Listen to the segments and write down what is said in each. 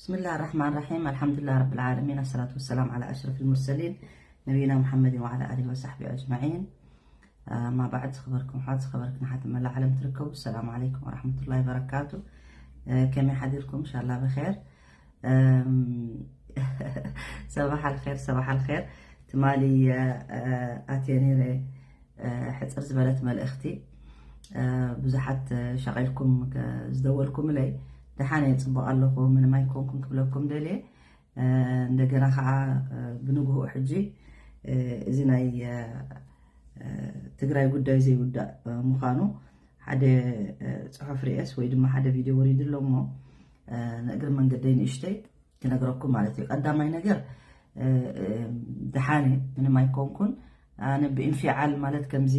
بسم الله الرحمن الرحيم. الحمد لله رب العالمين. الصلاة والسلام على أشرف المرسلين نبينا محمد وعلى آله وصحبه أجمعين. أما بعد، ዝኸበርኩም ኣሕዋት፣ ዝኸበርክን ኣሓት መላእ ዓለም ትርከቡ፣ السلام عليكم ورحمة الله وبركاته. ከመይ ሓዲርኩም؟ إن شاء الله بخير. صباح الخير، صباح الخير. ትማሊ ኣትየ ነይረ። ሕፅር ዝበለት መልእኽቲ። ብዙሓት ሸቒልኩም ዝደወልኩምለይ፣ ደሓን እየ፣ ፅቡቕ ኣለኹ፣ ምንም ኣይኮንኩን ክብለኩም ደልየ። እንደገና ከዓ ብንግሆኡ ሕጂ እዚ ናይ ትግራይ ጉዳይ ዘይውዳእ ምዃኑ ሓደ ፅሑፍ ርኤስ ወይ ድማ ሓደ ቪድዮ ወሪዱ ኣሎ እሞ፣ ንእግሪ መንገደይ ንእሽተይ ክነግረኩም ማለት እዩ። ቀዳማይ ነገር፣ ደሓን እየ፣ ምንም ኣይኮንኩን። ኣነ ብእንፊዓል ማለት ከምዚ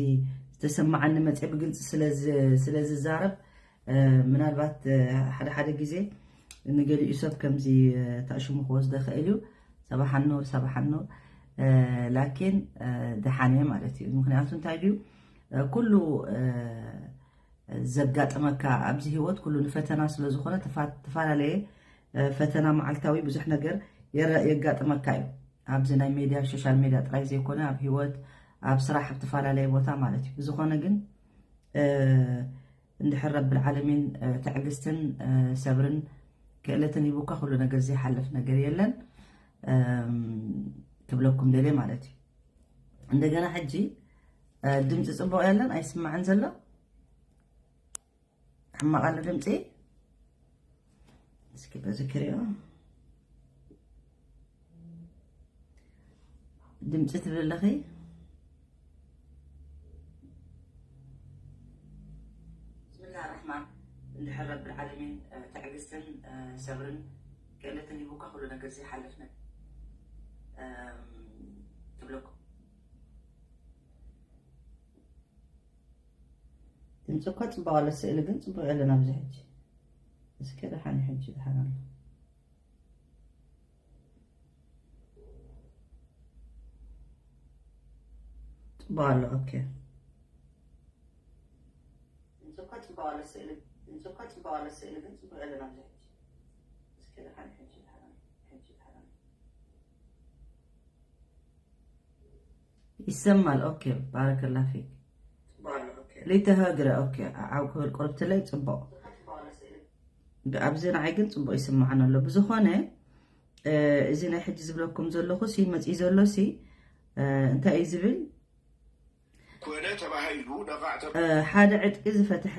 ዝተሰማዓኒ መፅእ ብግልፂ ስለ ዝዛረብ፣ ምናልባት ሓደ ሓደ ግዜ ንገሊኡ ሰብ ከምዚ ተእሽሙ ክወስደ ክእል እዩ። ሰባሓኖ ሰባሓኖ፣ ላኪን ደሓን እየ ማለት እዩ። ምክንያቱ እንታይ ድዩ፣ ኩሉ ዘጋጥመካ ኣብዚ ህይወት ኩሉ ንፈተና ስለ ዝኾነ፣ ተፋ-፣ ተፈላለየ ፈተና መዓልታዊ ብዙሕ ነገር የረ-፣ የጋጥመካ እዩ። ኣብዚ ናይ ሜድያ፣ ሶሻል ሜድያ ጥራይ ዘይኮነ፣ ኣብ ህይወት፣ ኣብ ስራሕ፣ ኣብ ተፈላለየ ቦታ ማለት እዩ። ብዝኾነ ግን እንድሕር ረብል ዓለሚን ትዕግስትን ሰብርን ክእለትን ሂቡካ፣ ኩሉ ነገር ዘይሓልፍ ነገር የለን ክብለኩም ደልየ ማለት እዩ። እንደገና ሕጂ ድምፂ ፅቡቕ የለን፣ ኣይስማዕን ዘሎ። ሕማቕ ኣሎ ድምፂ። እስኪ በዚ ክሪኦ። ድምፂ ትብል ኣለኺ? ብስምላህ ራሕማን፣ እንድሕር ረብል ዓለሚን ትዕግስትን ሰብርን ክእለትን ሂቡካ፣ ኩሉ ነገር ዘይሓልፍ ነገር ትብለኩም። ድምፂ እኳ ፅቡቕ ኣሎ፣ ስእሊ ግን ፅቡቕ የለን ኣብዚ ሕጂ። እስኪ ደሓን እዩ ሕጂ፣ ደሓን ኣሎ። ፅቡቕ ኣሎ፣ ኦኬ። ድምፂ እኳ ፅቡቕ ኣሎ፣ ስእሊ፣ ድምፂ እኳ ፅቡቕ ኣሎ፣ ስእሊ ግን ፅቡቕ የለን ኣብዚ ሕጂ። እስኪ ደሓን እዩ ሕጂ፣ ደሓን ኣሎ፣ ሕጂ ደሓን ኣሎ። ይሰማል። ኦኬ፣ ባረከላ ፊክ። ሊተ ሀግረ፣ ኦኬ፣ ዓው ክብል ቁርብቲ ላይ ጽቡቕ። ኣብዚ ንዓይ ግን ጽቡቕ ይስማዓን ኣሎ። ብዝኾነ፣ እዚ ናይ ሕጂ ዝብለኩም ዘለኹ ሲ፣ መጺእ ዘሎ ሲ፣ እንታይ እዩ ዝብል? ኮነ ተባሂሉ ነፋዕ ተ- ሓደ ዕጥቂ ዝፈትሐ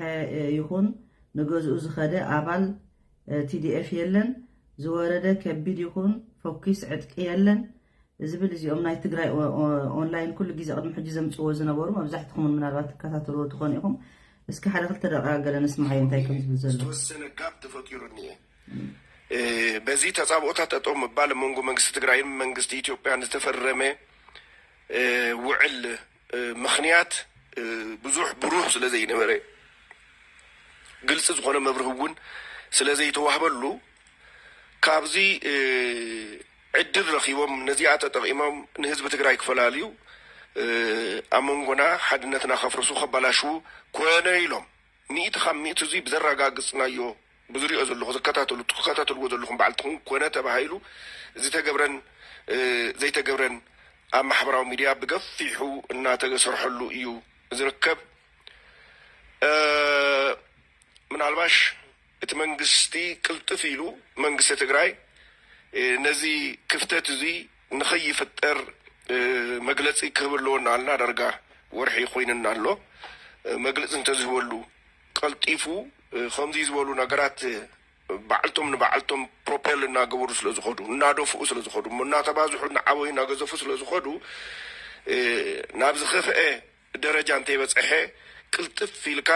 ይኹን ንገዝኡ ዝኸደ ኣባል ቲ ዲ ኤፍ የለን። ዝወረደ ከቢድ ይኹን ፈኲስ ዕጥቂ የለን። ዝብል እዚኦም ናይ ትግራይ ኦ-፣ ኦ-፣ ኦንላይን ኩሉ ግዜ ቅድሚ ሕጂ ዘምፅዎ ዝነበሩ፣ መብዛሕትኹም ምናልባት ትከታተልዎ ትኾኑ ኢኹም። እስኪ ሓደ ክልተ ደቂቃ ገለ ንስማዓዮ እንታይ ከም ዝብል ዘሎ። ዝተወሰነ ጋፕ ተፈጢሩ እኒኤ። እ፣ በዚ ተጻብኦታት ጠጠው ምባል መንጎ መንግስቲ ትግራይን መንግስቲ ኢትዮጵያን ዝተፈረመ፣ እ፣ ውዕል፣ እ፣ ምኽንያት፣ እ፣ ብዙሕ ብሩህ ስለ ዘይነበረ፣ ግልፂ ዝኾነ መብርህ እውን ስለ ዘይተዋህበሉ፣ ካብዚ፣ እ፣ ዕድል ረኺቦም ነዚኣ ተጠቒሞም ንህዝቢ ትግራይ ክፈላልዩ፣ እ፣ ኣብ መንጎና ሓድነትና ከፍርሱ፣ ከበላሽዉ ኮነ ኢሎም። ሚእቲ ካብ ሚእቲ እዚ ብዘረጋግጽናዮ፣ ብዝሪኦ ዘለኹ፣ ዝከታተሉ፣ ትከታተልዎ ዘለኹም ባዕልትኹም ኮነ ተባሂሉ ዝተገብረን፣ እ፣ ዘይተገብረን ኣብ ማሕበራዊ ሚድያ ብገፊሑ እናተሰርሐሉ እዩ ዝርከብ። እ፣ ምናልባሽ እቲ መንግስቲ ቅልጥፍ ኢሉ፣ መንግስቲ ትግራይ፣ እ፣ ነዚ ክፍተት እዚ ንኸይፍጠር፣ እ፣ መግለጺ ክህብ ኣለዎ እናበልና ዳርጋ ወርሒ ኮይንና ኣሎ። እ፣ መግለጺ እንተዝህበሉ፣ ቀልጢፉ፣ እ፣ ከምዚ ዝበሉ ነገራት፣ እ፣ ባዕልቶም ንባዕልቶም ፕሮፔል እናገበሩ ስለ ዝኸዱ፣ እናደፍኡ ስለ ዝኸዱ፣ እሞ እናተባዝሑ፣ እናዓበዩ፣ እናገዘፉ ስለ ዝኸዱ፣ እ፣ ናብ ዝኸፍአ ደረጃ እንተይበፅሐ፣ ቅልጥፍ ኢልካ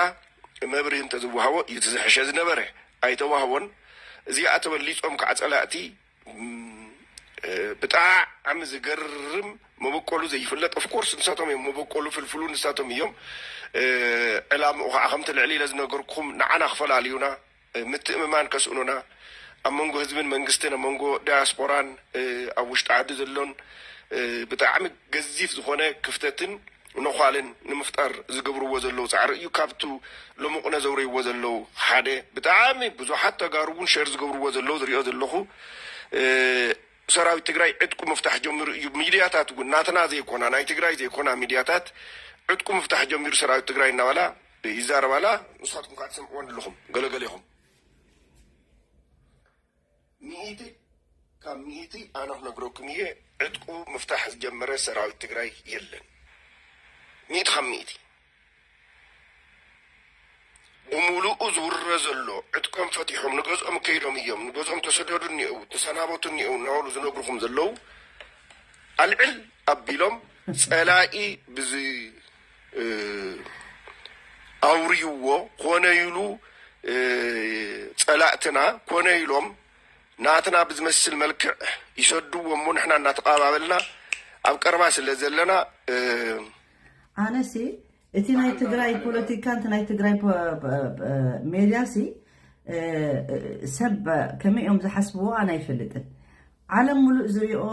መብርሂ እንተዝወሃቦ፣ እቲ ዝሕሸ ዝነበረ። ኣይተዋህቦን። እዚኣ ተበሊፆም ከዓ ፀላእቲ፣ እም፣ እ፣ ብጣዕሚ ዝገርም መበቆሉ ዘይፍለጥ፣ ኦፍኮርስ ንሳቶም እዮም መበቆሉ፣ ፍልፍሉ ንሳቶም እዮም። እ፣ ዕላምኡ ከዓ ከምቲ ልዕሊ ኢለ ዝነገርኩኹም፣ ንዓና ክፈላልዩና፣ እ፣ ምትእምማን ከስእኑና፣ ኣብ መንጎ ህዝብን መንግስትን፣ ኣብ መንጎ ዳያስፖራን፣ እ፣ ኣብ ውሽጢ ዓዲ ዘሎን፣ እ፣ ብጣዕሚ ገዚፍ ዝኾነ ክፍተትን ነዃልን ንምፍጣር ዝገብርዎ ዘለዉ ፃዕሪ እዩ። ካብቱ ልሙቕ ነዘውርይዎ ዘለዉ ሓደ ብጣዕሚ ብዙሓት ተጋሩ እውን ሸር ዝገብርዎ ዘለዉ ዝሪኦ ዘለኹ ሰራዊት ትግራይ ዕጥቁ ምፍታሕ ጀሚሩ እዩ። ሚድያታት እውን ናትና ዘይኮና ናይ ትግራይ ዘይኮና ሚድያታት ዕጥቁ ምፍታሕ ጀሚሩ ሰራዊት ትግራይ እናበላ ይዛረባላ። ንስኻትኩም ከዓ ትሰምዕዎን ኣለኹም ገለገሌኹም። ሚእቲ ካብ ሚእቲ ኣነ ክነግረኩም እየ። ዕጥቁ ምፍታሕ ዝጀመረ ሰራዊት ትግራይ የለን። ሚእቲ ካብ ሚእቲ ብሙሉኡ ዝውረ ዘሎ ዕጥቆም ፈቲሖም ንገዝኦም ከይዶም እዮም፣ ንገዝኦም ተሰደዱ እኒአው፣ ተሰናበቱ እኒአው እናበሉ ዝነግርኹም ዘለዉ ኣልዕል ኣቢሎም ጸላኢ ብዚ ኣውርይዎ ኮነ ኢሉ ጸላእትና ኮነ ኢሎም ናትና ብዝመስል መልክዕ ይሰድዎ እሞ ንሕና እናተቐባበልና ኣብ ቀረባ ስለ ዘለና ኣነሲ እቲ ናይ ትግራይ ፖለቲካ እቲ ናይ ትግራይ ሜድያ ሲ ሰብ ከመይ እዮም ዝሓስብዎ ኣነ ኣይፈልጥን። ዓለም ሙሉእ ዝሪኦ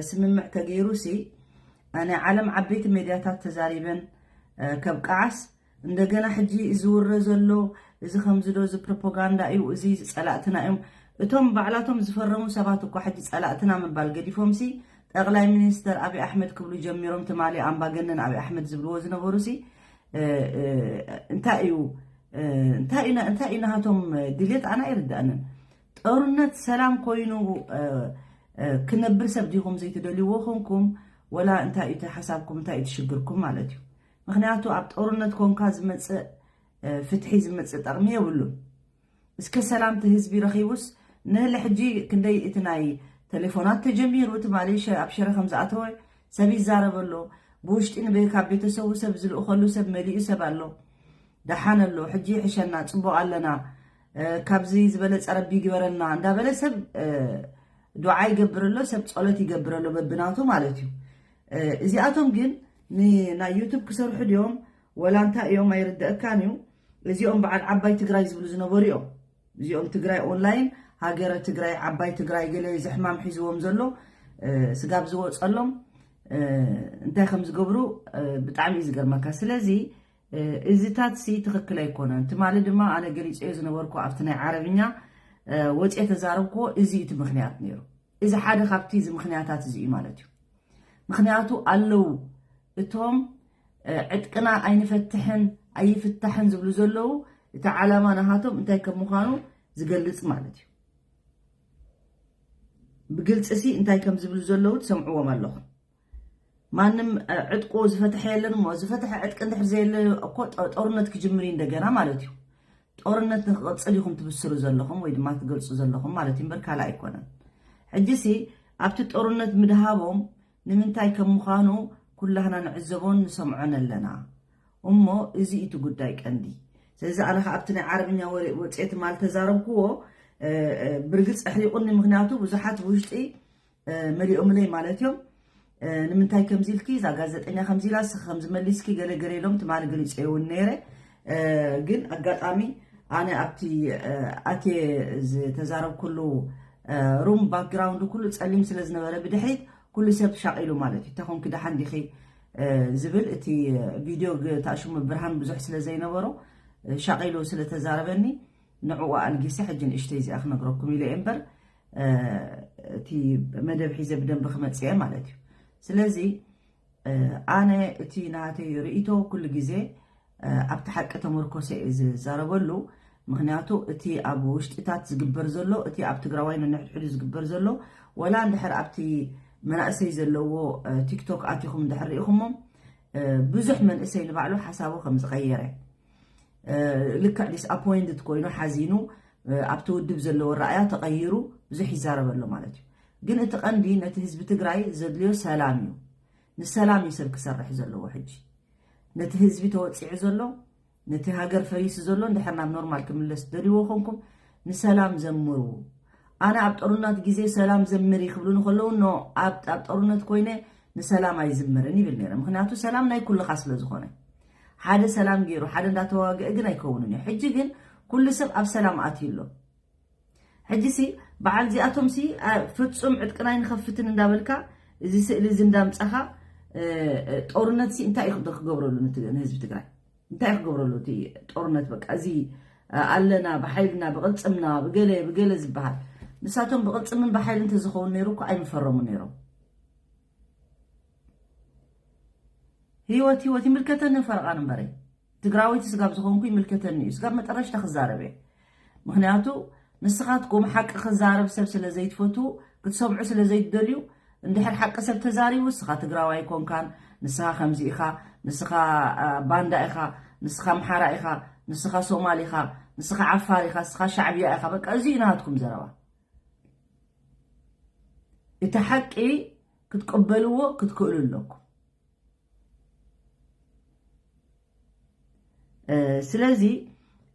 ስምምዕ ተገይሩ ሲ ናይ ዓለም ዓበይቲ ሜድያታት ተዛሪበን ከብቃዓስ እንደገና ሕጂ እዚ ዝውረ ዘሎ እዚ ከምዚ ዶ እዚ ፕሮፓጋንዳ እዩ፣ እዚ ጸላእትና እዮም። እቶም ባዕላቶም ዝፈረሙ ሰባት እኳ ሕጂ ጸላእትና ምባል ገዲፎምሲ ጠቕላይ ሚኒስተር ኣብይ ኣሕመድ ክብሉ ጀሚሮም። ትማሊ ኣምባገነን ኣብይ ኣሕመድ ዝብልዎ ዝነበሩሲ እንታይ እዩ እንታይ እዩ እንታይ እዩ ናሃቶም ድሌት ኣና ኣይርዳእንን። ጦርነት ሰላም ኮይኑ ክነብር ሰብ ዲኹም ዘይትደልይዎ ኮንኩም ወላ እንታይ እዩ ሓሳብኩም እንታይ እዩ ትሽግርኩም ማለት እዩ። ምክንያቱ ኣብ ጦርነት ኮንካ ዝመፅእ ፍትሒ ዝመፅእ ጠቕሚ የብሉን። እስከ ሰላም እቲ ህዝቢ ረኺቡስ ንህለ ሕጂ ክንደይ እቲ ናይ ቴሌፎናት ተጀሚሩ እቲ ማሌሽያ ኣብ ሽረ ከም ዝኣተወ ሰብ ይዛረብ ኣሎ። ብውሽጢ ንበይ ካብ ቤተሰቡ ሰብ ዝልእኸሉ ሰብ መሊኡ ሰብ ኣሎ። ደሓን ኣሎ ሕጂ ይሕሸና ፅቡቕ ኣለና። ካብዚ ዝበለፀ ረቢ ይግበረልና እንዳበለ ሰብ ዱዓ ይገብር ኣሎ፣ ሰብ ፀሎት ይገብር ኣሎ በብናቱ ማለት እዩ። እዚኣቶም ግን ናይ ዩቱብ ክሰርሑ ድዮም ወላ እንታይ እዮም ኣይርደእካን እዩ። እዚኦም በዓል ዓባይ ትግራይ ዝብሉ ዝነበሩ እዮም። እዚኦም ትግራይ ኦንላይን ሃገረ ትግራይ ዓባይ ትግራይ ገለ እዚ ሕማም ሒዝዎም ዘሎ ስጋብ ዝወፀሎም እንታይ ከም ዝገብሩ ብጣዕሚ እዩ ዝገርመካ። ስለዚ እዚታት ሲ ትኽክል ኣይኮነን። ትማሊ ድማ ኣነ ገሊፀዮ ዝነበርኩ ኣብቲ ናይ ዓረብኛ ወፅየ ተዛረብክዎ። እዚ እቲ ምክንያት ነይሩ። እዚ ሓደ ካብቲ እዚ ምክንያታት እዚ እዩ ማለት እዩ። ምክንያቱ ኣለዉ እቶም ዕጥቅና ኣይንፈትሕን ኣይፍታሕን ዝብሉ ዘለዉ እቲ ዓላማ ናሃቶም እንታይ ከም ምዃኑ ዝገልፅ ማለት እዩ። ብግልፂ ሲ እንታይ ከም ዝብሉ ዘለዉ ትሰምዕዎም ኣለኹም። ማንም ዕጥቁ ዝፈትሐ የለን እሞ ዝፈትሐ ዕጥቂ እንድሕር ዘየለ እኮ ጦርነት ክጅምር እዩ እንደገና ማለት እዩ። ጦርነት ንክቕፅል ኢኹም ትብስሩ ዘለኹም ወይ ድማ ትገልፁ ዘለኹም ማለት እዩ እምበር ካልእ ኣይኮነን። ሕጂ ሲ ኣብቲ ጦርነት ምድሃቦም ንምንታይ ከም ምዃኑ ኩላህና ንዕዘቦን ንሰምዖን ኣለና። እሞ እዚ እቲ ጉዳይ ቀንዲ። ስለዚ ኣነ ከዓ ኣብቲ ናይ ዓረብኛ ወፅየ ትማል ተዛረብክዎ ብርግፅ ኣሕሪቁኒ። ምክንያቱ ብዙሓት ብውሽጢ መሊኦምለይ ማለት እዮም። ንምንታይ ከምዚ ኢልኪ እዛ ጋዜጠኛ ከምዚ ኢላ እስኺ ከምዚ መሊስኪ ገለ ገለ ኢሎም ትማሊ ገሊፀ እውን ነይረ። ግን ኣጋጣሚ ኣነ ኣብቲ ኣትየ ዝተዛረብኩሉ ሩም ባክግራውንድ ኩሉ ፀሊም ስለ ዝነበረ ብድሕሪት ኩሉ ሰብ ሻቂሉ ማለት እዩ። ተኾንኪ ደሓን ዲኺ ዝብል እቲ ቪድዮ ታሽሙ ብርሃን ብዙሕ ስለ ዘይነበሮ ሻቂሉ ስለ ተዛረበኒ ንዕኡ ኣልጊሰ ሕጂ ንእሽተይ እዚኣ ክነግረኩም ኢለ እየ እምበር እቲ መደብ ሒዘ ብደንብ ክመፅእ እየ ማለት እዩ። ስለዚ ኣነ እቲ ናተይ ርእይቶ ኩሉ ግዜ ኣብቲ ሓቂ ተመርኮሰ እየ ዝዛረበሉ። ምክንያቱ እቲ ኣብ ውሽጢታት ዝግበር ዘሎ እቲ ኣብ ትግራዋይ ነንሕድሕዱ ዝግበር ዘሎ ወላ እንድሕር ኣብቲ መናእሰይ ዘለዎ ቲክቶክ ኣቲኹም እንድሕር ርኢኹሞም ብዙሕ መንእሰይ ንባዕሉ ሓሳቡ ከም ዝቀየረ ልክዕ ዲስኣፖይንትድ ኮይኑ ሓዚኑ ኣብቲ ውድብ ዘለዎ ራእያ ተቐይሩ ብዙሕ ይዛረብ ኣሎ ማለት እዩ። ግን እቲ ቀንዲ ነቲ ህዝቢ ትግራይ ዘድልዮ ሰላም እዩ። ንሰላም እዩ ሰብ ክሰርሕ ዘለዎ ሕጂ ነቲ ህዝቢ ተወፂዑ ዘሎ ነቲ ሃገር ፈሪሱ ዘሎ እንድሕር ናብ ኖርማል ክምለስ ደልዎ ኮንኩም ንሰላም ዘምሩ። ኣነ ኣብ ጦርነት ግዜ ሰላም ዘምሪ ክብሉ ንከለዉ ኖ ኣብ ጦርነት ኮይነ ንሰላም ኣይዝምርን ይብል ነይረ። ምክንያቱ ሰላም ናይ ኩልኻ ስለ ዝኾነ ሓደ ሰላም ገይሩ ሓደ እንዳተዋግአ ግን ኣይከውንን እዩ። ሕጂ ግን ኩሉ ሰብ ኣብ ሰላም ኣትዩ ኣሎ። ሕጂ ሲ በዓል እዚኣቶም ሲ ፍጹም ዕጥቅና ኣይንኸፍትን እንዳበልካ እዚ ስእሊ እዚ እንዳምጻኻ እ፣ እ፣ ጦርነት ሲ እንታይ እዩ ክገብረሉ ንቲ-፣ ንህዝቢ ትግራይ? እንታይ እዩ ክገብረሉ እቲ ጦርነት? በቃ እዚ፣ እ፣ ኣለና ብሓይልና፣ ብቕልፅምና፣ ብገለ፣ ብገለ ዝበሃል። ንሳቶም ብቕልፅምን ብሓይልን እንተዝኸውን ነይሩ እኮ ኣይምፈረሙ ነይሮም። ህይወት፣ ህይወት ይምልከተኒ ፈረቓን እምበረይ። ትግራወይቲ ስጋብ ዝኾንኩ ይምልከተኒ እዩ። ስጋብ መጠረሽታ ክዛረብ እየ። ምኽንያቱ ንስኻትኩም ሓቂ ክዛረብ ሰብ ስለ ዘይትፈትዉ፣ ክትሰምዑ ስለ ዘይትደልዩ፣ እንድሕር ሓቂ ሰብ ተዛሪቡ፣ ንስኻ ትግራዋይ ኣይኮንካን፣ ንስኻ ከምዚ ኢኻ፣ ንስኻ፣ አ፣ ባንዳ ኢኻ፣ ንስኻ ኣምሓራ ኢኻ፣ ንስኻ ሶማል ኢኻ፣ ንስኻ ዓፋር ኢኻ፣ ንስኻ ሻዕብያ ኢኻ። በቃ እዚ እዩ ናትኩም ዘረባ። እቲ ሓቂ ክትቅበልዎ ክትክእሉ ኣለኩም። እ፣ ስለዚ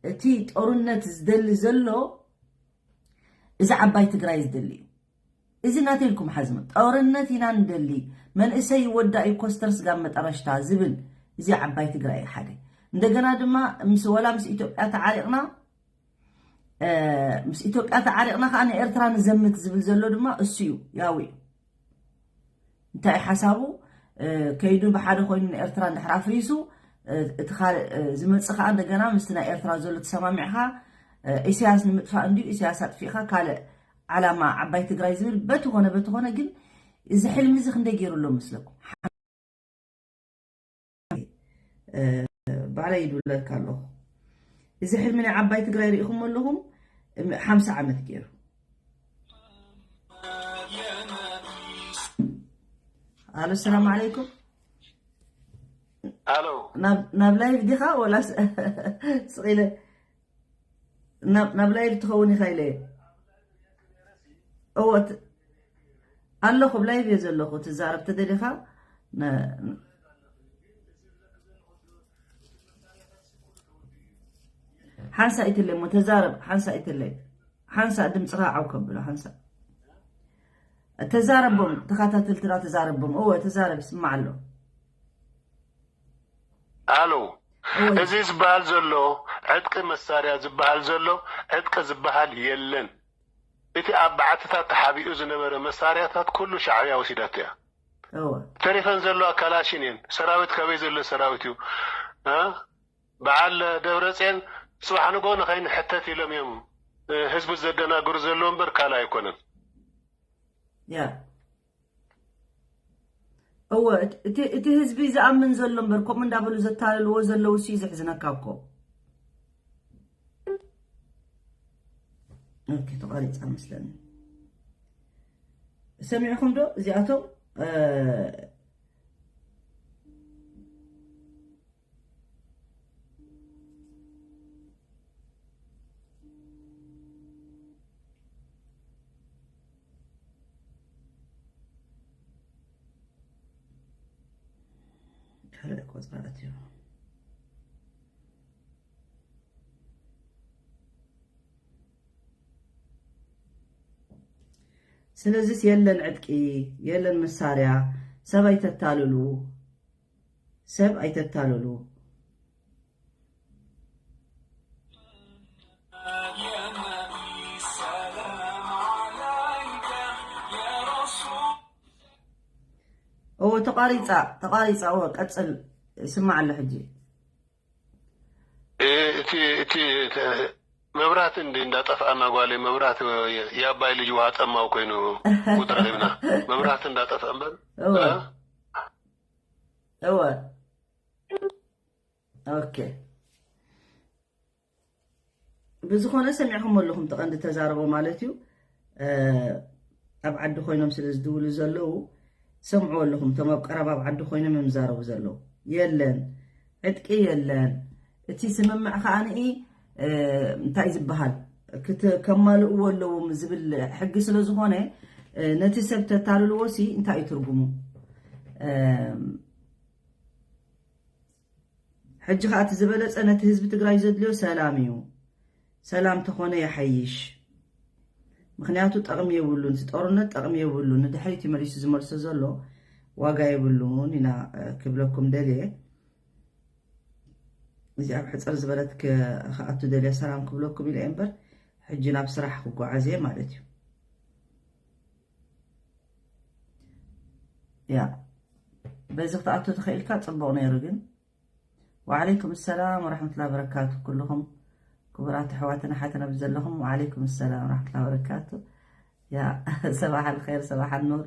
እቲ ጦርነት ዝደሊ ዘሎ እዚ ዓባይ ትግራይ ዝደሊ እዩ። እዚ ናተይ ኢልኩም ሓዝሙ። ጦርነት ኢና ንደሊ፣ መንእሰይ ይወዳእ እዩ ኮስተር ስጋብ መጠረሽታ ዝብል እዚ ዓባይ ትግራይ እዩ ሓደ። እንደገና ድማ ምስ፣ ወላ ምስ ኢትዮጵያ ተዓሪቕና፣ እ፣ ምስ ኢትዮጵያ ተዓሪቕና ከዓ ንኤርትራ ንዘምት ዝብል ዘሎ ድማ እሱ እዩ፣ ያው እዩ። እንታይ ሓሳቡ? እ፣ ከይዱ ብሓደ ኮይኑ ንኤርትራ እንድሕር ኣፍሪሱ፣ እ፣ እቲ ካልእ፣ እ፣ ዝመጽእ ከዓ እንደገና ምስቲ ናይ ኤርትራ ዘሎ ተሰማሚዕካ፣ እ፣ ኢሳያስ ንምጥፋእ እንድዩ፣ ኢሳያስ ኣጥፊእካ ካልእ ዓላማ ዓባይ ትግራይ ዝብል በቲ ኾነ በቲ ኾነ። ግን እዚ ሕልሚ እዚ ክንደይ ገይሩ ኣሎ መስለኩም? እ፣ ባዕለይ ይድውለልካ ኣለኹ። እዚ ሕልሚ ናይ ዓባይ ትግራይ ርኢኹም ኣለኹም? ሓምሳ ዓመት ገይሩ። ኣሎ፣ ሰላም ዓለይኩም። ኣሎ። ናብ፣ ናብ ላይቭ ዲኻ ወላስ ስቕ ኢለ ናብ፣ ናብ ላይቭ ትኸውን ኢኻ ኢለ እየ። እወ፣ ት-፣ ኣለኹ፣ ኣብ ላይቭ እየ ዘለኹ። ትዛረብ ተደሊኻ ነ-፣ ሓንሳ ኢትለይ እሞ ተዛረብ፣ ሓንሳ ኢትለይ። ሓንሳ ድምፅኻ ዓው ከብሎ፣ ሓንሳ። ተዛረቦም፣ ተኸታተልትና ተዛረቦም። እወ፣ ተዛረብ፣ ይስማዕ ኣሎ። ኣሎ፣ እወ። እዚ ዝበሃል ዘሎ ዕጥቂ መሳርያ ዝበሃል ዘሎ ዕጥቂ ዝበሃል የለን። እቲ ኣብ በዓትታት ተሓቢኡ ዝነበረ መሳርያታት ኩሉ ሻዕብያ ወሲዳቶ እያ። እወ። ተሪፈን ዘለዋ ካላሽን እየን። ሰራዊት ካበይ ዘሎ ሰራዊት እዩ? እ? በዓል ደብረፅዮን ጽባሕ ንግሆ ንኸይንሕተት ኢሎም እዮም፣ እ፣ ህዝቢ ዘደናግሩ ዘለዉ እምበር ካልእ ኣይኮነን። ያ። እወ፣ እቲ፣ እቲ፣ እቲ ህዝቢ ዝኣምን ዘሎ እምበር፣ ከምኡ እንዳበሉ ዘታልልዎ ዘለዉ ሲ ዘሕዝነካ እኮ። ኦኬ፣ ተቋሪጻ መስለኒ። ሰሚዕኹም ዶ? እዚኣቶም፣ እ፣ ካልእ ቆጽራ ኣትዩ። ስለዚስ የለን ዕጥቂ፣ የለን መሳርያ፣ ሰብ ኣይተታልሉ፣ ሰብ ኣይተታልሉ። እወ፣ ተቋሪጻ፣ ተቋሪጻ፣ እወ፣ ቀጽል፣ ይስማዕ ኣሎ ሕጂ። እ-፣ እቲ፣ እቲ፣ እቲ መብራት እንዲ እንዳጠፍኣና ጓለይ፣ መብራት የ-፣ የአባይ ልጅ ውሃ ጠማው ኮይኑ ቁጥር ሂብና። መብራት እንዳጠፍአ እምበር። እወ። እ? እወ። ኦኬ። ብዝኾነ ሰሚዕኹም ኣለኹም፣ እቲ ቀንዲ ተዛረቦ ማለት እዩ። እ፣ ኣብ ዓዲ ኮይኖም ስለ ዝድውሉ ዘለዉ ሰምዑ ኣለኹም። እቶም ኣብ ቀረባ ኣብ ዓዲ ኮይኖም እዮም ዝዛረቡ ዘለዉ። የለን፣ ዕጥቂ የለን። እቲ ስምምዕ ከዓኒ፣ እ፣ እንታይ ዝበሃል? ክት-፣ ከማልእዎ ኣለዎም ዝብል ሕጊ ስለ ዝኾነ፣ እ፣ ነቲ ሰብ ተታልልዎ ሲ እንታይ እዩ ትርጉሙ? እ፣ ሕጂ ኸኣ እቲ ዝበለጸ ነቲ ህዝቢ ትግራይ ዘድልዮ ሰላም እዩ። ሰላም ተኾነ ይሓይሽ። ምኽንያቱ ጠቕሚ የብሉን፣ እቲ ጦርነት ጠቕሚ የብሉን። ንድሕሪት እዩ መሊሱ ዝመልሶ ዘሎ፣ ዋጋ የብሉን ኢና፣ እ፣ ክብለኩም ደልየ። እዚ ኣብ ሕጽር ዝበለት ከ-፣ ክኣቱ ደልየ ሰላም ክብለኩም ኢለ እየ እምበር፣ ሕጂ ናብ ስራሕ ክጓዓዝ እየ ማለት እዩ። ያ። በዚ ክትኣቱ ተኽኢልካ ጽቡቕ ነይሩ። ግን ወዓለይኩም ሰላም ወራሕመቱላ በረካቱ። ኩልኹም ክቡራት ኣሕዋትን ኣሓትን ኣብ ዘለኹም፣ ወዓለይኩም ሰላም ወራሕመቱላ በረካቱ። ያ ሰባሕ ኣልኸይር ሰባሕ ኣኑር።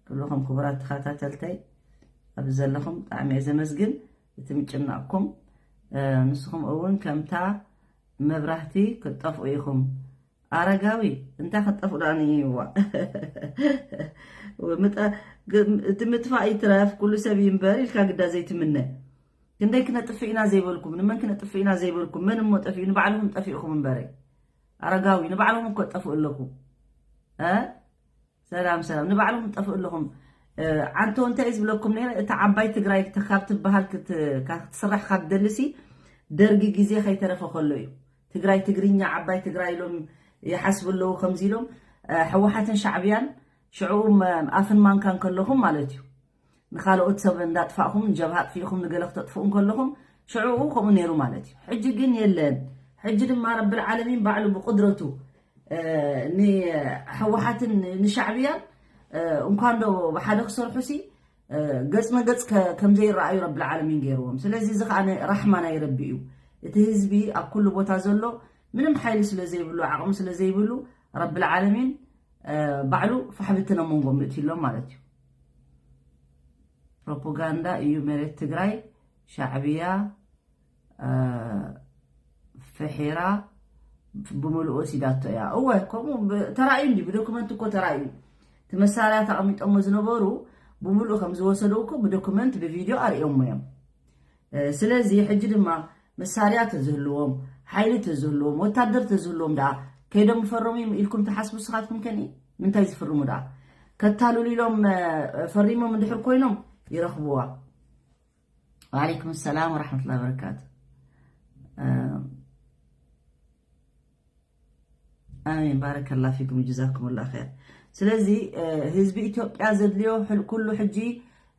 ኩልኹም ክቡራት ተኸታተልተይ ኣብ ዘለኹም ብጣዕሚ እየ ዘመስግን። እቲ ምጭናቕኩም፣ እ፣ ንስኹም እውን ከምታ መብራህቲ ክትጠፍኡ ኢኹም። ኣረጋዊ፣ እንታይ ክትጠፍኡ ደኣ ንይዋ? ምጠ-፣ ግ-፣ እቲ ምጥፋእ ይትረፍ፣ ኩሉ ሰብ ይንበር ኢልካ ግዳ ዘይትምነ። ክንደይ ክነጥፍእ ኢና ዘይበልኩም፣ ንመን ክነጥፍእ ኢና ዘይበልኩም፣ መን እሞ ጠፊኡ፣ ንባዕልኹም ጠፊእኹም እምበረ። ኣረጋዊ፣ ንባዕልኹም እኮ ጠፍኡ ኣለኩም። እ? ሰላም፣ ሰላም። ንባዕልኹም ጠፍኡ ኣለኹም። እ፣ ዓንቶ እንታይ እዩ ዝብለኩም ነይረ? እታ ዓባይ ትግራይ ክተ-፣ ካብ ትበሃል ክት-፣ ካብ ክትስራሕ ካብ ትደልሲ፣ ደርጊ ግዜ ከይተረፈ ከሎ እዩ። ትግራይ ትግርኛ፣ ዓባይ ትግራይ ኢሎም ይሓስቡ ኣለዉ። ከምዚ ኢሎም፣ እ፣ ህወሓትን ሻዕብያን ሽዕኡ መ-፣ ኣፍን ማንካን ከለኹም ማለት እዩ። ንኻልኦት ሰብ እንዳጥፋእኹም፣ ንጀብሃ ኣጥፊእኹም፣ ንገለ ክተጥፍኡ እንከለኹም፣ ሽዕኡ ከምኡ ነይሩ ማለት እዩ። ሕጂ ግን የለን። ሕጂ ድማ ረብል ዓለሚን ባዕሉ ብቁድረቱ፣ እ፣ ንህወሓትን ንሻዕብያን፣ እ፣ እንኳን ዶ ብሓደ ክሰርሑሲ፣ እ፣ ገጽ መገጽ ከ-፣ ከም ዘይረኣዩ ረብል ዓለሚን ገይርዎም። ስለዚ እዚ ኸኣ ነ-፣ ራሕማ ናይ ረቢ እዩ። እቲ ህዝቢ ኣብ ኩሉ ቦታ ዘሎ ምንም ሓይሊ ስለ ዘይብሉ፣ ዓቕሚ ስለ ዘይብሉ፣ ረብል ዓለሚን፣ እ፣ ባዕሉ ፋሕብቲ ናብ መንጎ ምእትሎም ማለት እዩ። ፕሮፓጋንዳ እዩ መሬት ትግራይ ሻዕብያ፣ እ፣ ፍሒራ ብምልኡ ወሲዳቶ እያ። እወ፣ ከምኡ ብ-፣ ተራእዩ እንዲ፣ ብዶኩመንት እኮ ተራእዩ። እቲ መሳርያ ተቐሚጦሞ ዝነበሩ ብምልኡ ከም ዝወሰደው እኮ ብዶኩመንት፣ ብቪድዮ ኣርእዮሞ እዮም። እ፣ ስለዚ ሕጂ ድማ መሳርያ ተዝህልዎም፣ ሓይሊ ተዝህልዎም፣ ወታደር ተዝህልዎም ደኣ ከይዶም ይፈርሙ እዮም ኢልኩም ትሓስቡ ንስኻትኩም ከኒ? ምንታይ ዝፍርሙ ደኣ? ከታልሉ ኢሎም፣ እ፣ ፈሪሞም እንድሕር ኮይኖም ይረኽብዋ። ወዓለይኩም ሰላም ወራሕመቱላሂ ወበረካቱ። እ፣ ኣሜን፣ ባረከላ ፊኩም፣ ጀዛኩሙላ ኸይር። ስለዚ፣ እ፣ ህዝቢ ኢትዮጵያ ዘድልዮ ሕል-፣ ኩሉ ሕጂ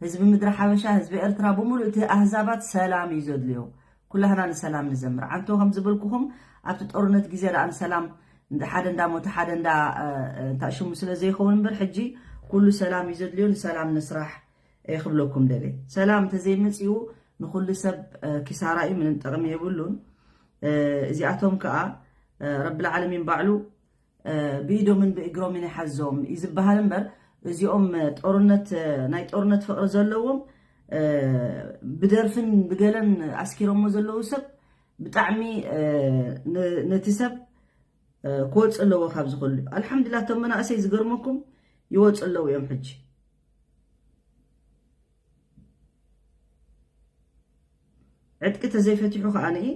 ህዝቢ ምድሪ ሓበሻ፣ ህዝቢ ኤርትራ ብምሉእ እቲ ኣህዛባት ሰላም እዩ ዘድልዮ። ኩላህና ንሰላም ንዘምር። ዓንቶ ከም ዝበልኩኹም ኣብቲ ጦርነት ግዜ ደኣ ንሰላም ሓደ እንዳሞተ ሓደ እንዳ፣ እ፣ እ፣ እንታይ ሽሙ ስለ ዘይኸውን እምበር ሕጂ ኩሉ ሰላም እዩ ዘድልዮ፣ ንሰላም ንስራሕ እየ ክብለኩም ደልየ። ሰላም እንተዘይመጺኡ ንኹሉ ሰብ፣ እ፣ ኪሳራ እዩ፣ ምንም ጥቕሚ የብሉን። እ፣ እዚኣቶም ከኣ፣ እ፣ ረብል ዓለሚን ባዕሉ፣ እ፣ ብኢዶምን ብእግሮምን ይሓዞም እዩ ዝበሃል እምበር፣ እዚኦም፣ እ፣ ጦርነት፣ እ፣ ናይ ጦርነት ፍቕሪ ዘለዎም፣ እ፣ ብደርፍን ብገለን ኣስኪሮሞ ዘለዉ ሰብ ብጣዕሚ፣ እ፣ ን-፣ ነቲ ሰብ፣ እ፣ ክወጽእ ኣለዎ ካብዚ ኩሉ። ኣልሓምዱሊላህ፣ እቶም መናእሰይ ዝገርመኩም ይወጹ ኣለዉ እዮም ሕጂ። ዕጥቂ ተዘይፈቲሑ ከኣ ንኢ፣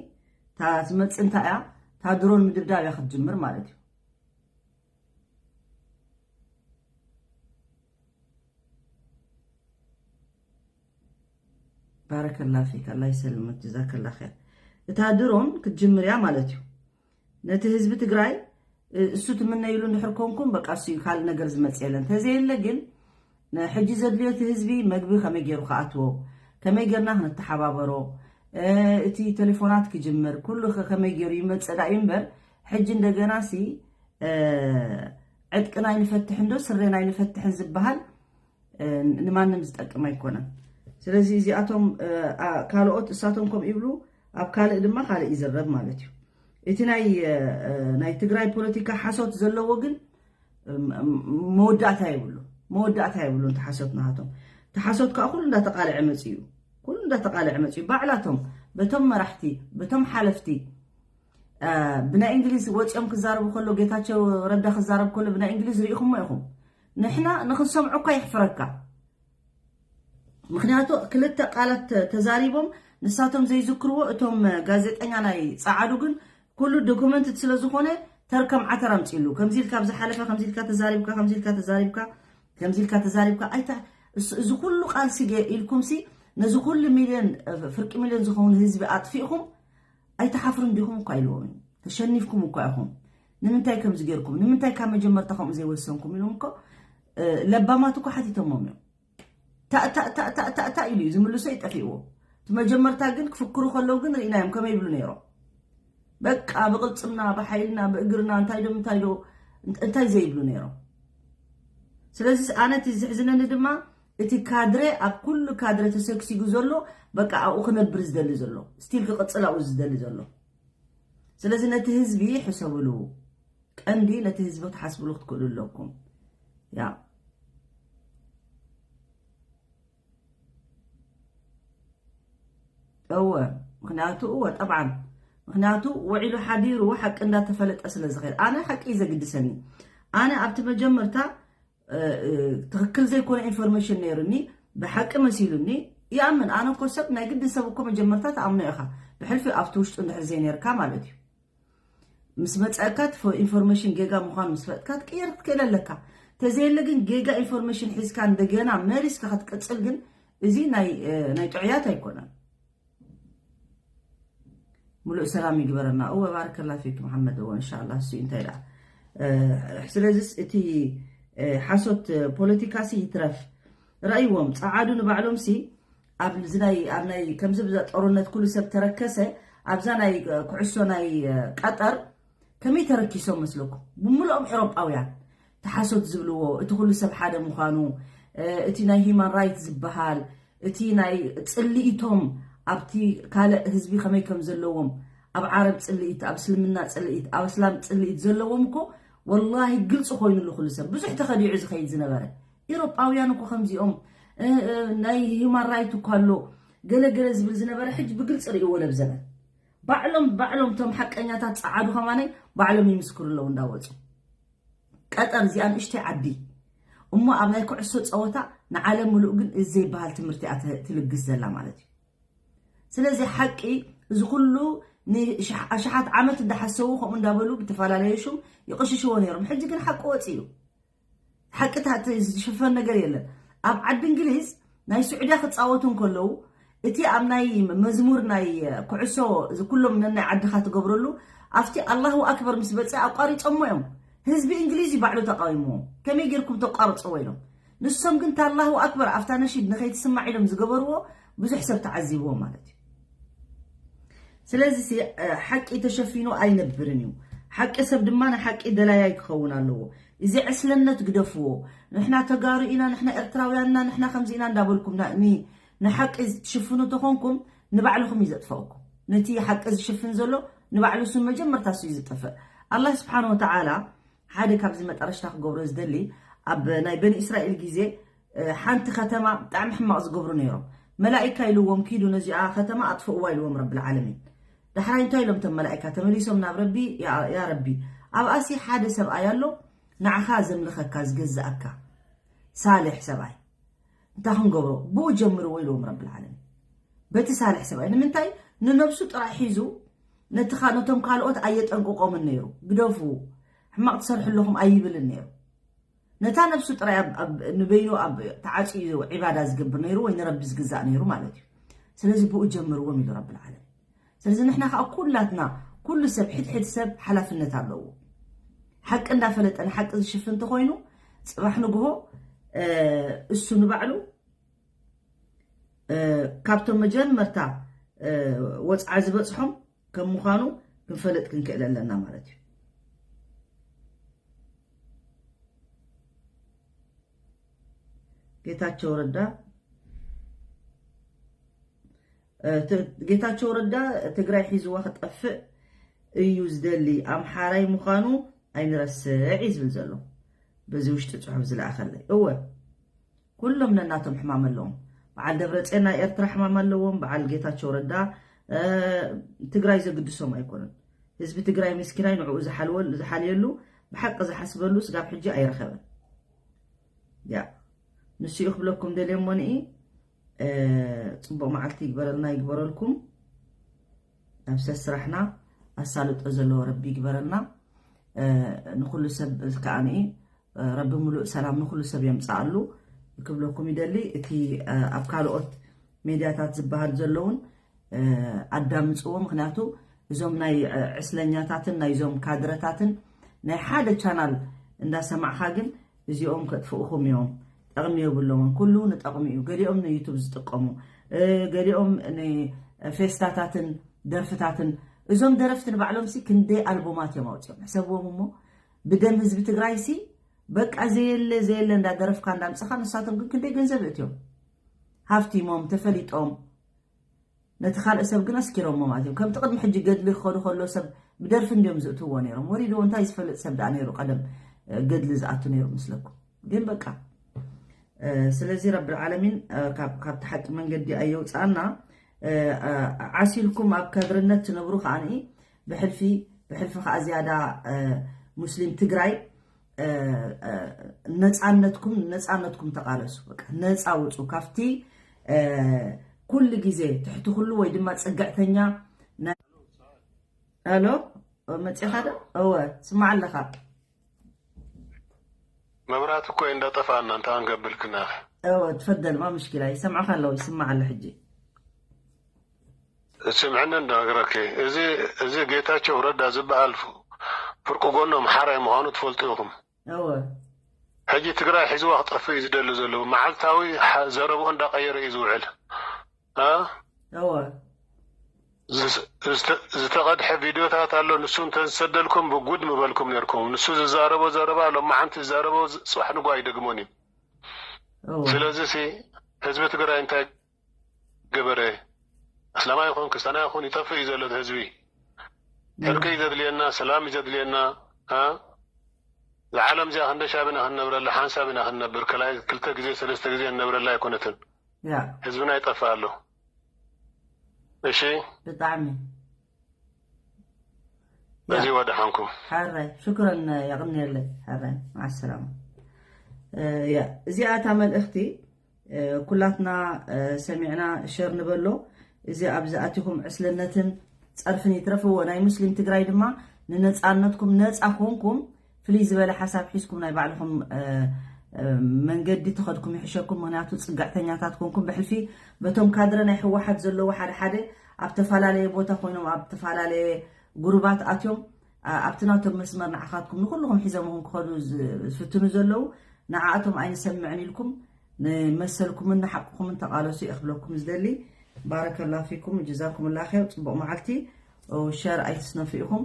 እታ ትመጽእ እንታይ እያ? እታ ድሮን ምድብዳብ እያ ክትጅምር ማለት እዩ። ባረከላ ፊክ፣ ኣላህ ይሰልመክ፣ ጀዛከላ ኸይር። እታ ድሮን ክትጅምር እያ ማለት እዩ። ነቲ ህዝቢ ትግራይ፣ እ፣ እሱ ትምነይሉ እንድሕር ኮንኩም፣ በቃ እሱ እዩ፣ ካልእ ነገር ዝመጽእ የለን። እንተዘየለ ግን፣ ን-፣ ሕጂ ዘድልዮ እቲ ህዝቢ መግቢ ከመይ ገይሩ ክኣትዎ፣ ከመይ ገይርና ክንተሓባበሮ፣ እ፣ እቲ ቴሌፎናት ክጅምር፣ ኩሉ ከ-፣ ከመይ ገይሩ ይመጽእ ደኣ እዩ እምበር፣ ሕጂ እንደገና ሲ፣ እ፣ ዕጥቅና ኣይንፈትሕን ዶ ስሬና ኣይንፈትሕን ዝበሃል፣ እ፣ ንማንም ዝጠቅም ኣይኮነን። ስለዚ እዚኣቶም፣ እ፣ ኣ-፣ ካልኦት እሳቶም ከምኡ ይብሉ፣ ኣብ ካልእ ድማ ካልእ ይዝረብ ማለት እዩ። እቲ ናይ፣ እ፣ እ፣ ናይ ትግራይ ፖለቲካ ሓሶት ዘለዎ ግን፣ እ፣ ም-፣ ም-፣ መወዳእታ የብሉ፣ መወዳእታ የብሉ። እቲ ሓሶት ናሃቶም፣ እቲ ሓሶት ከዓ ኩሉ እንዳተቃልዐ መፅኡ እዩ። ኩሉ እንዳተቃልዐ መፅኡ እዩ። ባዕላቶም በቶም መራሕቲ፣ በቶም ሓለፍቲ፣ እ፣ ብናይ እንግሊዝ ወፂኦም ክዛረቡ ከሎ፣ ጌታቸው ረዳ ክዛረብ ከሎ ብናይ እንግሊዝ ርኢኹሞ ኢኹም። ንሕና ንኽንሰምዖ እኳ የሕፍረካ። ምኽንያቱ ክልተ ቃላት ተ-፣ ተዛሪቦም ንሳቶም ዘይዝክርዎ፣ እቶም ጋዜጠኛ ናይ ጸዓዱ ግን ኩሉ ዶኩመንትድ ስለ ዝኾነ ተር ከም ዓተር ኣምጺሉ። ከምዚ ኢልካ ኣብ ዝሓለፈ፣ ከምዚ ኢልካ ተዛሪብካ፣ ከምዚ ኢልካ ተዛሪብካ፣ ከምዚ ኢልካ ተዛሪብካ። ኣይታ-፣ እሱ-፣ እዚ ኩሉ ቃልሲ ገ-፣ ኢልኩምሲ ነዚ ኩሉ ሚልዮን፣ እ፣ ፍርቂ ሚልዮን ዝኸውን ህዝቢ ኣጥፊእኹም ኣይትሓፍሩን ዲኹም እኳ ኢልዎም እዮም። ተሸኒፍኩም እኳ ኢኹም። ንምንታይ ከምዚ ጌርኩም? ንምንታይ ካብ መጀመርታ ከምኡ ዘይወሰንኩም? ኢሎም እኮ፣ እ፣ ለባማት እኮ ሓቲቶሞም እዮም። ታእ፣ ታእ፣ ታእ፣ ታእ፣ ታእ፣ ታእ ኢሉ እዩ ዝምልሶ፣ ይጠፊእዎ። እቲ መጀመርታ ግን ክፍክሩ ከለዉ ግን ርኢናዮም ከመይ ይብሉ ነይሮም። በቃ ብቕልጽምና፣ ብሓይልና፣ ብእግርና፣ እንታይ ዶ፣ እንታይ ዶ፣ እንት-፣ እንታይ ዘይብሉ ነይሮም። ስለዚ ኣነ እቲ ዝሕዝነኒ ድማ እቲ ካድረ ኣብ ኩሉ ካድረ ተሰግሲጉ ዘሎ በቃ ኣብኡ ክነብር ዝደሊ ዘሎ፣ ስቲል ክቕጽል ኣብኡ ዝደሊ ዘሎ። ስለዚ ነቲ ህዝቢ ሕሰብሉ። ቀንዲ ነቲ ህዝቢ ክትሓስብሉ ክትክእሉ ኣለኩም። ያ እወ፣ ምክንያቱ እወ፣ ጠብዓን፣ ምክንያቱ ውዒሉ ሓዲሩ ሓቂ እንዳተፈለጠ ስለ ዝኸይድ። ኣነ ሓቂ እዩ ዘግድሰኒ። ኣነ ኣብቲ መጀመርታ ትክክል ዘይኮነ ኢንፎርሜሽን ነይሩኒ፣ ብሓቂ መሲሉኒ ይኣምን። ኣነ እኮ ሰብ ናይ ግዲ ሰብ እኮ መጀመርታ ትኣምኖ ኢኻ፣ ብሕልፊ ኣብቲ ውሽጡ እንድሕር ዘይነርካ ማለት እዩ። ምስ መፀእካ ኢንፎርሜሽን ጌጋ ምዃኑ ምስ ፈጥካ ትቅየር ክትክእል ኣለካ። ተዘየለ ግን ጌጋ ኢንፎርሜሽን ሒዝካ እንደገና መሊስካ ክትቅፅል ግን እዚ ናይ ጥዑያት ኣይኮነን። ሙሉእ ሰላም ይግበረና። እወ ባረከላ ፊክ መሓመድ። እወ እንሻላ እሱ እንታይ ደኣ። ስለዚስ እቲ ሓሶት ፖለቲካሲ ይትረፍ። ረእይዎም ፀዓዱ ንባዕሎም ሲ ኣብ ዝናይ ኣብ ናይ ከምዚ ብዛ ጦርነት ኩሉ ሰብ ተረከሰ። ኣብዛ ናይ ኩዕሶ ናይ ቀጠር ከመይ ተረኪሶም መስለኩም? ብምልኦም ኤሮጳውያን ተሓሶት ዝብልዎ እቲ ኩሉ ሰብ ሓደ ምዃኑ፣ እቲ ናይ ሂማን ራይት ዝበሃል እቲ ናይ ፅልኢቶም ኣብቲ ካልእ ህዝቢ ከመይ ከም ዘለዎም፣ ኣብ ዓረብ ፅልኢት፣ ኣብ እስልምና ፅልኢት፣ ኣብ እስላም ፅልኢት ዘለዎም እኮ ወላሂ ግልፂ ኮይኑሉ ኩሉ ሰብ። ብዙሕ ተኸዲዑ ዝኸይድ ዝነበረ። ኤሮጳውያን እኮ ከምዚኦም ናይ ሂማን ራይት እኮ ኣሎ ገለ ገለ ዝብል ዝነበረ ሕጂ ብግልፂ ርእይዎ ለብዘበን። ባዕሎም ባዕሎም እቶም ሓቀኛታት ፀዓዱ ከማነይ ባዕሎም ይምስክሩ ኣለዉ እንዳወፁ። ቀጠር እዚኣ ንእሽተይ ዓዲ እሞ ኣብ ናይ ኩዕሶ ፀወታ ንዓለም ምሉእ ግን እዚ ዘይበሃል ትምህርቲ እያ ትልግስ ዘላ ማለት እዩ። ስለዚ ሓቂ እዚ ኩሉ ንኣሽሓት ዓመት እንዳሓሰቡ ከምኡ እንዳበሉ ብተፈላለየ ሹም ይቕሽሽዎ ነይሮም። ሕጂ ግን ሓቂ ወፂ እዩ። ሓቂ ዝሽፈን ነገር የለን። ኣብ ዓዲ እንግሊዝ ናይ ስዑድያ ክፃወቱ እንከለዉ እቲ ኣብ ናይ መዝሙር ናይ ኩዕሶ እዚ ኩሎም ነናይ ዓድኻ ትገብረሉ ኣብቲ ኣላሁ ኣክበር ምስ በፀ ኣቋሪፆሞ እዮም። ህዝቢ እንግሊዝ እዩ ባዕሉ ተቃዊምዎ። ከመይ ጌርኩም ተቋርፅዎ ኢሎም። ንሶም ግን ታላሁ ኣክበር ኣብታ ነሺድ ንኸይትስማዕ ኢሎም ዝገበርዎ ብዙሕ ሰብ ተዓዚብዎ ማለት እዩ። ስለዚ ሓቂ ተሸፊኑ ኣይነብርን እዩ። ሓቂ ሰብ ድማ ንሓቂ ደላያይ ክኸውን ኣለዎ። እዚ ዕስለነት ግደፍዎ። ንሕና ተጋሩ ኢና፣ ንሕና ኤርትራውያን ኢና፣ ንሕና ከምዚ ኢና እንዳበልኩም ንሓቂ ትሽፍኑ ተኾንኩም ንባዕልኹም እዩ ዘጥፈእኩም። ነቲ ሓቂ ዝሽፍን ዘሎ ንባዕሉ እሱ መጀመርታ እሱ እዩ ዝጠፍእ። ኣላህ ስብሓን ወተዓላ ሓደ ካብዚ መጠረሽታ ክገብሮ ዝደሊ ኣብ ናይ በኒ እስራኤል ግዜ ሓንቲ ከተማ ብጣዕሚ ሕማቕ ዝገብሩ ነይሮም። መላኢካ ኢልዎም ኪዱ ነዚኣ ከተማ ኣጥፍእዋ ኢልዎም ረብል ዓለሚን። ዳሕራይ እንታይ ኢሎም እቶም መላኢካ ተመሊሶም ናብ ረቢ ያ ረቢ ኣብኣሲ ሓደ ሰብኣይ ኣሎ ንዓኻ ዘምልኸካ ዝገዝኣካ ሳልሕ ሰብኣይ እንታይ ክንገብሮ ብኡ ጀምርዎ ኢልዎም ረብል ዓለሚን። በቲ ሳልሕ ሰብኣይ ንምንታይ ንነብሱ ጥራይ ሒዙ ነቶም ካልኦት ኣየጠንቅቆምን ነይሩ። ግደፉ ሕማቕ ትሰርሑ ኣለኹም ኣይብልን ነይሩ። ነታ ነብሱ ጥራይ ንበይኑ ኣብ ተዓፅዩ ዒባዳ ዝገብር ነይሩ ወይ ንረቢ ዝግዛእ ነይሩ ማለት እዩ። ስለዚ ብኡ ጀምርዎም ኢሉ ረብል ዓለሚን። ስለዚ ንሕና ከዓ ኩላትና ኩሉ ሰብ ሕድሕድ ሰብ ሓላፍነት ኣለዎ። ሓቂ እንዳፈለጠ ንሓቂ ዝሽፍን እንተኮይኑ ፅባሕ ንግሆ እሱ ንባዕሉ ካብቶም መጀመርታ ወፅዓ ዝበፅሖም ከም ምዃኑ ክንፈልጥ ክንክእል ኣለና ማለት እዩ። ጌታቸው ረዳ ጌታቸው ረዳ ትግራይ ሒዝዋ ክጠፍእ እዩ ዝደሊ ኣምሓራይ ምዃኑ ኣይንረስዕ እዩ ዝብል ዘሎ በዚ ውሽጢ ፅሑፍ ዝለኣኸለይ። እወ ኩሎም ነናቶም ሕማም ኣለዎም። በዓል ደብረፅዮን ናይ ኤርትራ ሕማም ኣለዎም። በዓል ጌታቸው ረዳ ትግራይ ዘግድሶም ኣይኮነን። ህዝቢ ትግራይ ምስኪናይ ንዕኡ ዝሓልየሉ ብሓቂ ዝሓስበሉ ስጋብ ሕጂ ኣይረኸበን። ያ ንስኡ ክብለኩም ደልየ እሞ ንኢ ፅቡቕ መዓልቲ ይግበረልና ይግበረልኩም። ኣብ ሰስራሕና ኣሳልጦ ዘለዎ ረቢ ይግበረልና። ንኩሉ ሰብ ከኣ ንኢ ረቢ ሙሉእ ሰላም ንኩሉ ሰብ የምፅኣሉ ክብለኩም ይደሊ። እቲ ኣብ ካልኦት ሜድያታት ዝበሃል ዘለውን ኣዳምፅዎ። ምክንያቱ እዞም ናይ ዕስለኛታትን ናይዞም ካድረታትን ናይ ሓደ ቻናል እንዳሰማዕካ ግን እዚኦም ከጥፍኡኹም እዮም። ጠቕሚ የብሎምን። ኩሉ ንጠቕሚ እዩ። ገሊኦም ንዩቱብ ዝጥቀሙ፣ ገሊኦም ንፌስታታትን ደርፍታትን። እዞም ደረፍቲ ንባዕሎም ሲ ክንደይ ኣልቦማት እዮም ኣውፅኦም። ሕሰብዎም እሞ ብደም ህዝቢ ትግራይ ሲ በቃ ዘየለ ዘየለ እንዳደረፍካ እንዳምፅኻ፣ ንሳቶም ግን ክንደይ ገንዘብ እእትዮም፣ ሃፍቲሞም ተፈሊጦም፣ ነቲ ካልእ ሰብ ግን ኣስኪሮሞ ማለት እዮም። ከምቲ ቅድሚ ሕጂ ገድሊ ክኸዱ ከሎ ሰብ ብደርፊ እንዲዮም ዝእትዎ ነይሮም። ወሪድዎ እንታይ ዝፈልጥ ሰብ ደኣ ነይሩ ቀደም፣ እ፣ ገድሊ ዝኣቱ ነይሩ ምስለኩም? ግን በቃ፣ እ፣ ስለዚ ረብል ዓለሚን፣ እ፣ ካብ፣ ካብቲ ሓቂ መንገዲ ኣየውፅኣና። እ፣ እ፣ ዓሲልኩም ኣብ ከድርነት ትነብሩ ከዓኒ ብሕልፊ፣ ብሕልፊ ከዓ ዝያዳ፣ እ፣ ሙስሊም ትግራይ፣ እ፣ እ፣ ነፃነትኩም፣ ነፃነትኩም ተቃለሱ። በቃ ነፃ ውፁ ካብቲ፣ እ፣ ኩሉ ግዜ ትሕቲ ኩሉ ወይ ድማ ፅግዕተኛ ናይ፣ ኣሎ፣ መፂኻ ዶ? እወ፣ ስማዕ ኣለኻ። መብራት እኮ እንዳጠፋና እንታይ ክንገብር ክና እወ፣ ትፈደል፣ ማ ምሽኪላ፣ ይሰምዕኻ ኣለዉ፣ ይስማዕ ኣሎ ሕጂ። ስምዕኒ እንዳነግረኪ፣ እዚ፣ እዚ ጌታቸው ረዳ ዝበሃል ፍ-፣ ፍርቂ ጎኖም ሓራይ ምዃኑ ትፈልጡ ኢኹም። እወ፣ ሕጂ ትግራይ ሒዝዋ ክጠፍእ እዩ ዝደሊ ዘሎ። መዓልታዊ ሓ-፣ ዘረብኡ እንዳቀየረ እዩ ዝውዕል። እ? እወ፣ ዝስ-፣ ዝተ-፣ ዝተቐድሐ ቪድዮታት ኣሎ። ንሱ እንተዝሰደልኩም ብጉድ ምበልኩም ነርኩም። ንሱ ዝዛረቦ ዘረባ ሎማዓንቲ ዝዛረቦ ዝ-፣ ፅባሕ ንግሆ ኣይደግሞን እዩ። እወ፣ ስለዚ ሲ ህዝቢ ትግራይ እንታይ ገበረ? ኣስላማይ ይኹን ክርስትያናይ ይኹን ይጠፍእ እዩ ዘሎ እቲ ህዝቢ። ዕርቂ እዩ ዘድልየና፣ ሰላም እዩ ዘድልየና። እ? እዛ ዓለም እዚኣ ክንደይ ሻብ ኢና ክንነብረላ? ሓንሳብ ኢና ክንነብር። ከላይ ክልተ ግዜ ሰለስተ ግዜ ንነብረላ ኣይኮነትን። ያ፣ ህዝብና ይጠፍእ ኣሎ። እሺ፣ ብጣዕሚ። ያ፣ በዚ ወደሓንኩም። ሓራይ፣ ሽክረን፣ የቕንየለይ። ሓራይ፣ መዓ ሰላማ። እ፣ ያ፣ እዚኣ እታ መልእኽቲ፣ እ፣ ኩላትና፣ እ፣ ሰሚዕና ሸር ንበሎ። እዚ ኣብዚ ኣቲኹም ዕስልነትን ጸርፍን ይትረፍዎ። ናይ ሙስሊም ትግራይ ድማ ንነጻነትኩም ነጻ ኮንኩም ፍልይ ዝበለ ሓሳብ ሒዝኩም ናይ ባዕልኹም፣ እ፣ እ፣ መንገዲ ተኸድኩም ይሕሸኩም። ምኽንያቱ ጽግዕተኛታት ኮንኩም ብሕልፊ በቶም ካድረ ናይ ህወሓት ዘለዉ ሓደ ሓደ ኣብ ተፈላለየ ቦታ ኮይኖም ኣብ ተፈላለየ ጉሩባት ኣትዮም፣ ኣ-፣ ኣብቲ ናቶም መስመር ንዓኻትኩም ንኹልኹም ሒዞምኹም ክኸዱ ዝ-፣ ዝፍትኑ ዘለዉ ንዓኣቶም ኣይንሰምዕን ኢልኩም ንመሰልኩምን ንሓቅኹምን ተቓለሱ እየ ክብለኩም ዝደሊ። ባረከላ ፊኩም ጀዛኩምላ ኸይር። ጽቡቕ መዓልቲ። ሸር ኣይትስነፉ ኢኹም።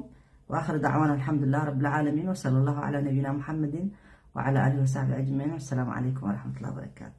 وآخر دعوانا الحمد لله رب العالمين وصلى الله على نبينا محمد وعلى آله وصحبه أجمعين والسلام عليكم ورحمة الله وبركاته.